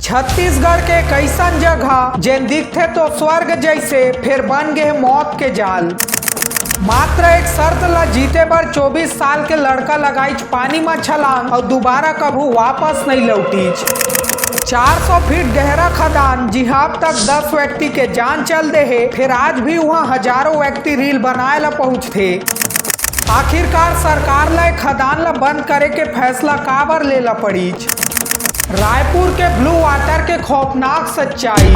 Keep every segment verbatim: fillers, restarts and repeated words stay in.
छत्तीसगढ़ के कइसन जगह, जेन दिखथे तो स्वर्ग जइसे, फेर बन गे हे मौत के जाल। मात्र एक शर्त ला जीते बर चौबीस साल के लड़का लगाइच पानी म छलांग अउ दोबारा कभू वापस नइ लौटिच। चार सौ फीट गहरा खदान, जिहां अब तक दस व्यक्ति के जान चल दे हे, फेर आज भी उहां हजारों व्यक्ति रील बनाए ला पहुंचथे। आखिरकार सरकार ला ए खदान ला बंद करे के फैसला काबर ले ला पड़ीच? रायपुर के ब्लू वाटर के खौफनाक सच्चाई।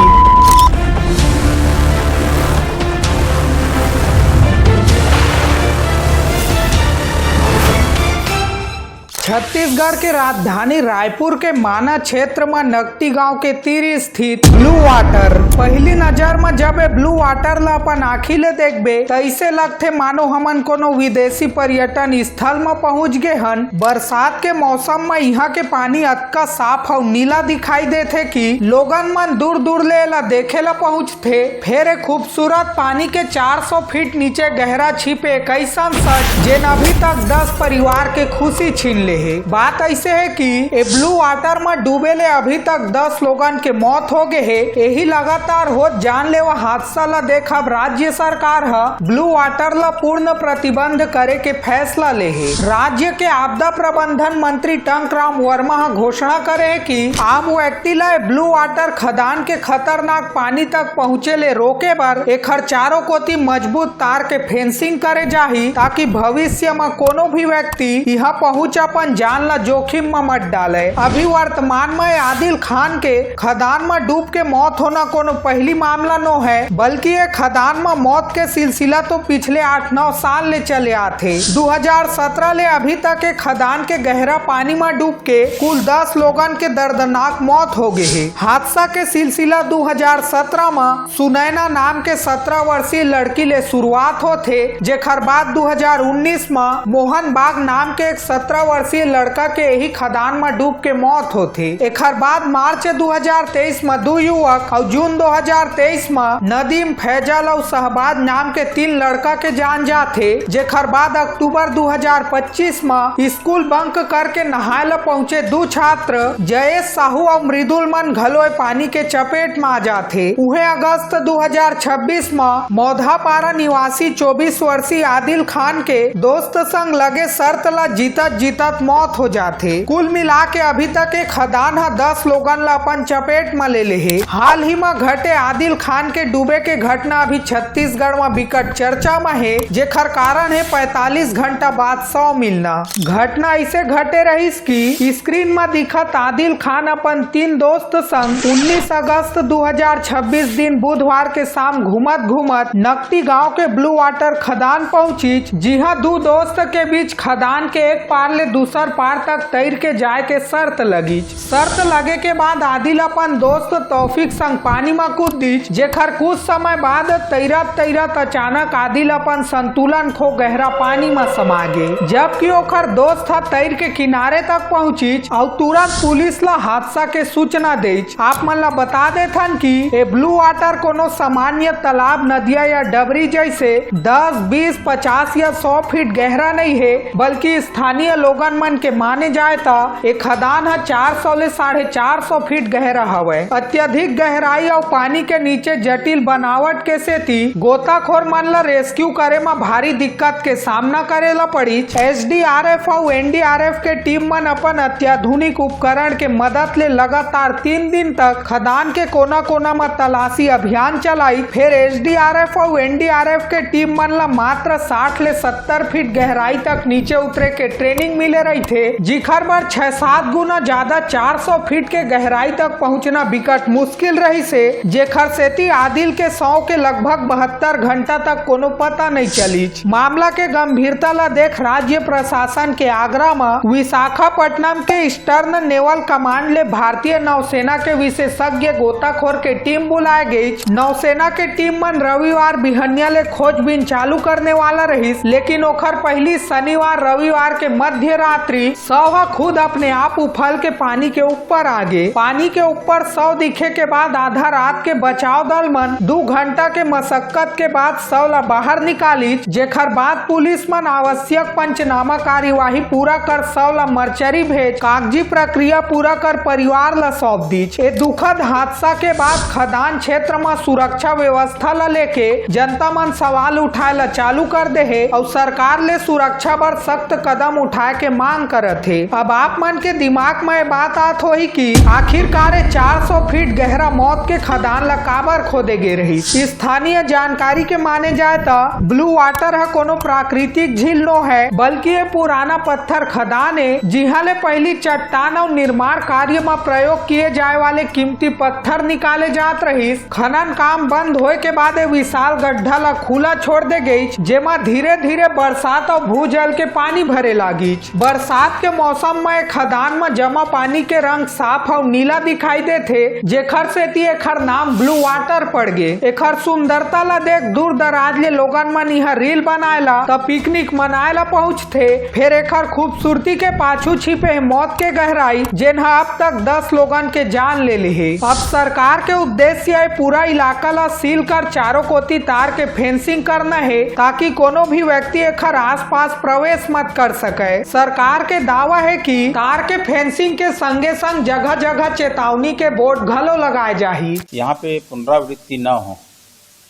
छत्तीसगढ़ के राजधानी रायपुर के माना क्षेत्र म नकटी गांव के तीर स्थित ब्लू वाटर। पहिली नजर म जब ए ब्लू वाटर ल अपन आंखी ले देखबे, त अइसे लगथे मानो हमन कोनो विदेशी पर्यटन स्थल म पहुंच गे हन। बरसात के मौसम म इहां के पानी अतका साफ अउ नीला दिखाई देथे कि लोगन मन दूर-दूर ले एला देखे ल पहुंचथे। फेर ए खूबसूरत पानी के चार सौ फीट नीचे गहरा छिपे कइसन सच, जेन अभी तक दस परिवार के खुशी छीन ले हे। बात अइसे हे कि ए ब्लू वाटर म डूबे ले अभी तक दस लोगन के मौत हो गे हे। एही लगातार होत जानलेवा हादसा ल देख अब राज्य सरकार ह ब्लू वाटर ल पूर्ण प्रतिबंध करे के फैसला ले हे। राज्य के आपदा प्रबंधन मंत्री टंकराम वर्मा ह घोषणा करे हे कि आम व्यक्ति ल ब्लू वाटर खदान के खतरनाक पानी तक पहुंचे ले रोके बर एखर चारों कोति मजबूत तार के फेंसिंग करे जाही, ताकि भविष्य म कोनो भी व्यक्ति इहां पहुंच अपन जान ल जोखिम म मत डाले। अभी वर्तमान म आदिल खान के खदान म डूब के मौत होना कोनो पहली मामला नो है, बल्कि ये खदान म मौत के सिलसिला तो पिछले आठ नौ साल ले चले आथे। दू हजार सत्रह ले अभी तक ये खदान के गहरा पानी म डूब के कुल दस लोगन के दर्दनाक मौत हो गे हे। हादसा के सिलसिला दू हजार सत्रह म सुनैना नाम के सत्रह वर्षीय लड़की ले शुरुआत होथे, जेखर बाद दू हजार उन्नीस म मोहन बाग नाम के एक सत्रह वर्षीय लड़का के यही खदान म डूब के मौत होथे। एखर बाद मार्च दू हजार तेईस म दू युवक अउ जून दू हजार तेईस म नदीम फैजल अउ शहबाज नाम के तीन लड़का के जान जाथे, जेखर बाद अक्टूबर दू हजार पच्चीस म स्कूल बंक करके नहाए ल पहुंचे दू छात्र जयेश साहू अउ मृदुल मन घलो ए पानी के चपेट म आ जाथे। उहें अगस्त दू हजार छब्बीस म मौधापारा निवासी चौबीस वर्षीय आदिल खान के दोस्त संग लगे शर्त ल जीतत जीतत मौत हो जाथे। कुल मिला के अभी तक ए खदान ह दस लोगन ल अपन चपेट म ले ले हे। हाल ही म घटे आदिल खान के डूबे के घटना अभी छत्तीसगढ़ म बिकट चर्चा म हे, जेखर कारण हे पैंतालीस घंटा बाद शव मिलना। घटना अइसे घटे रहिस कि स्क्रीन म दिखत आदिल खान अपन तीन दोस्त संग उन्नीस अगस्त दू हजार छब्बीस दिन बुधवार के शाम घूमत घूमत नकटी गांव के ब्लू वाटर खदान पहुंचिच, जिहां दू दोस्त के बीच खदान के एक पार ले दूसर पार तक तैर के जाए के शर्त लगिच। शर्त लगे के बाद आदिल अपन दोस्त तौफिक संग पानी म कूद दिच, जेखर कुछ समय बाद तैरत तैरत अचानक आदिल अपन संतुलन खो गहरा पानी म समा गे, जबकि ओखर दोस्त ह तैर के किनारे तक पहुंचिच अउ तुरंत पुलिस ल हादसा के सूचना देइच। आप मन ल बता देथन कि ए ब्लू वाटर कोनो सामान्य तालाब, नदिया या डबरी जइसे दस, बीस, पचास या सौ फीट गहरा नइ हे, बल्कि स्थानीय लोगन मन के माने जाए त ए खदान ह चार सौ ले साढ़े चार सौ फीट गहरा हवय। अत्यधिक गहराई अउ पानी के नीचे जटिल बनावट के सेती गोताखोर मन ल रेस्क्यू करे म भारी दिक्कत के सामना करे ल पड़िच। एसडीआरएफ अउ एनडीआरएफ के टीम मन अपन अत्याधुनिक उपकरण के मदद ले लगातार तीन दिन तक खदान के कोना-कोना म तलाशी अभियान चलाई। फेर एसडीआरएफ अउ एनडीआरएफ के टीम मन ल मात्र साठ ले सत्तर फीट गहराई तक नीचे उतरे के ट्रेनिंग मिले रहिथे, जिखर बर छह सात गुना ज्यादा चार सौ फीट के गहराई तक पहुंचना बिकट मुश्किल रहिस हे, जेखर सेती आदिल के शव के लगभग बहत्तर घंटा तक कोनो पता नइ चलिच। मामला के गंभीरता ल देख राज्य प्रशासन के आग्रह म विशाखापट्टनम के ईस्टर्न नेवल कमांड ले भारतीय नौसेना के विशेषज्ञ गोताखोर के टीम बुलाए गईच। नौसेना के टीम मन रविवार बिहनिया ले खोजबीन चालू करने वाला रहिस, लेकिन ओखर पहिली शनिवार, रविवार के मध्य रात रात्रि शव ह खुद अपने आप उफल के पानी के ऊपर आ गे। पानी के ऊपर शव दिखे के बाद आधा रात के बचाव दल मन दू घंटा के मशक्कत के बाद शव ला बाहर निकालिस, जेखर बाद पुलिस मन आवश्यक पंचनामा कार्यवाही पूरा कर शव ला मर्चरी भेज कागजी प्रक्रिया पूरा कर परिवार ला सौंप दीच। ए दुखद हादसा के बाद खदान क्षेत्र म सुरक्षा व्यवस्था ला लेके जनता मन सवाल उठाए ला चालू कर दे हे अउ सरकार ले सुरक्षा बर सख्त कदम उठाए के मांग करत हे। अब आप मन के दिमाग म ये बात आत होही कि आखिरकार ये चार सौ फीट गहरा मौत के खदान ला काबर खोदे गे रही। स्थानीय जानकारी के माने जाए त ब्लू वाटर ह कोनो प्राकृतिक झील नो है, बल्कि ये पुराना पत्थर खदान ए, जिहां ले पहिली चट्टान अउ निर्माण कार्य म प्रयोग किए जाए वाले कीमती पत्थर निकाले जात रहिस। खनन काम बंद होए के बाद ये विशाल गड्ढा ला खुला छोड़ दे गईच, जेमा धीरे-धीरे बरसात अउ भूजल के पानी भरे लागिच। बरसात के मौसम म ये खदान म जमा पानी के रंग साफ अउ नीला दिखाई देथे, जेखर सेती एखर नाम ब्लू वाटर पड़ गे। एखर सुंदरता ला देख दूर दराज ले लोगन मन इहां रील बनाए ला त पिकनिक मनाए ला पहुंचथे। फेर एखर खूबसूरती के पाछू छिपे हे मौत के गहराई, जेन ह अब तक दस लोगन के जान ले लेहे। अब सरकार के उद्देश्य ए पूरा इलाका ला सील कर चारों कोती तार के फेंसिंग करना हे, ताकि कोनो भी व्यक्ति एखर आसपास प्रवेश मत कर सके। सरकार के दावा हे कि तार के फेंसिंग के संगे संग जगह जगह चेतावनी के बोर्ड घलो लगाए जाही। यहाँ पे पुनरावृत्ति न हो,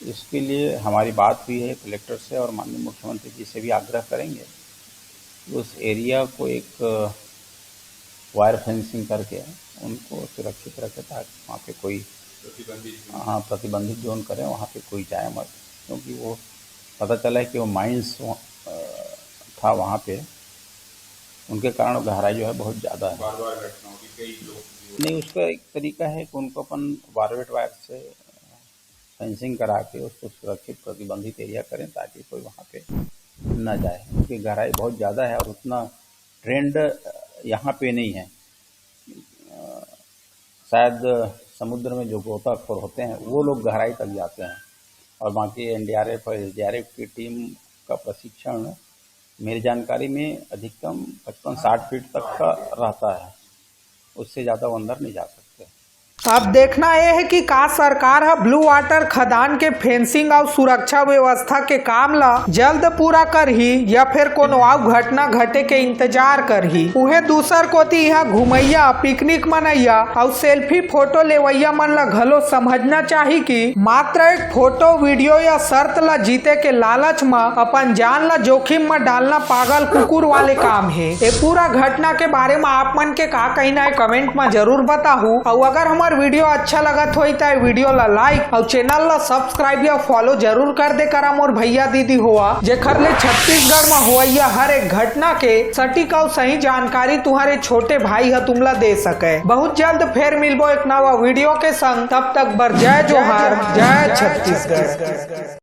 इसके लिए हमारी बात हुई है कलेक्टर से और माननीय मुख्यमंत्री जी से भी आग्रह करेंगे कि उस एरिया को एक वायर फेंसिंग करके उनको सुरक्षित रखें, ताकि वहाँ पे कोई, हाँ, प्रतिबंधित जोन करें, वहाँ पे कोई जाए मत, क्योंकि वो पता चला है कि वो माइंस था वहाँ पे, उनके कारण गहराई जो है बहुत ज़्यादा है। बार बार घटना होगी, कई लोग भी नहीं, उसका एक तरीका है कि उनको अपन बारबेट वायर से फेंसिंग करा के उसको सुरक्षित प्रतिबंधित एरिया करें, ताकि कोई वहाँ पे ना जाए, क्योंकि गहराई बहुत ज़्यादा है और उतना ट्रेंड यहाँ पे नहीं है। अ, शायद समुद्र में जो गोताखोर होते हैं वो लोग गहराई तक जाते हैं, और बाकी एनडीआरएफ और एसडीआरएफ की टीम का प्रशिक्षण मेरी जानकारी में अधिकतम पचपन साठ फीट तक का रहता है, उससे ज़्यादा वो अंदर नहीं जा सकते। अब देखना ये है कि का सरकार ह ब्लू वाटर खदान के फेंसिंग अउ सुरक्षा व्यवस्था के काम ला जल्द पूरा करही या फिर कोनो अउ घटना घटे के इंतजार करही। उहे दूसर कोती इहाँ घुमैया, पिकनिक मनैया अउ सेल्फी फोटो लेवैया मन ला घलो समझना चाही कि मात्र एक फोटो, वीडियो या शर्त ला जीते के लालच म अपन जान ला जोखिम म डालना पागल कुकुर वाले काम हे। ए पूरा घटना के बारे म आप मन के का कहना है, कमेंट म जरूर बताहू। अउ अगर हमार वीडियो अच्छा लगत होई त ए वीडियो ला लाइक अउ चैनल ला सब्सक्राइब या फॉलो जरूर कर दे करा मोर भैया दीदी होवा, जेखर ले छत्तीसगढ़ म होवैया हर एक घटना के सटीक अउ सही जानकारी तुम्हारे छोटे भाई ह तुमला दे सके। बहुत जल्द फेर मिलबो एक नवा वीडियो के संग, तब तक बर जय जोहार, जय छत्तीसगढ़।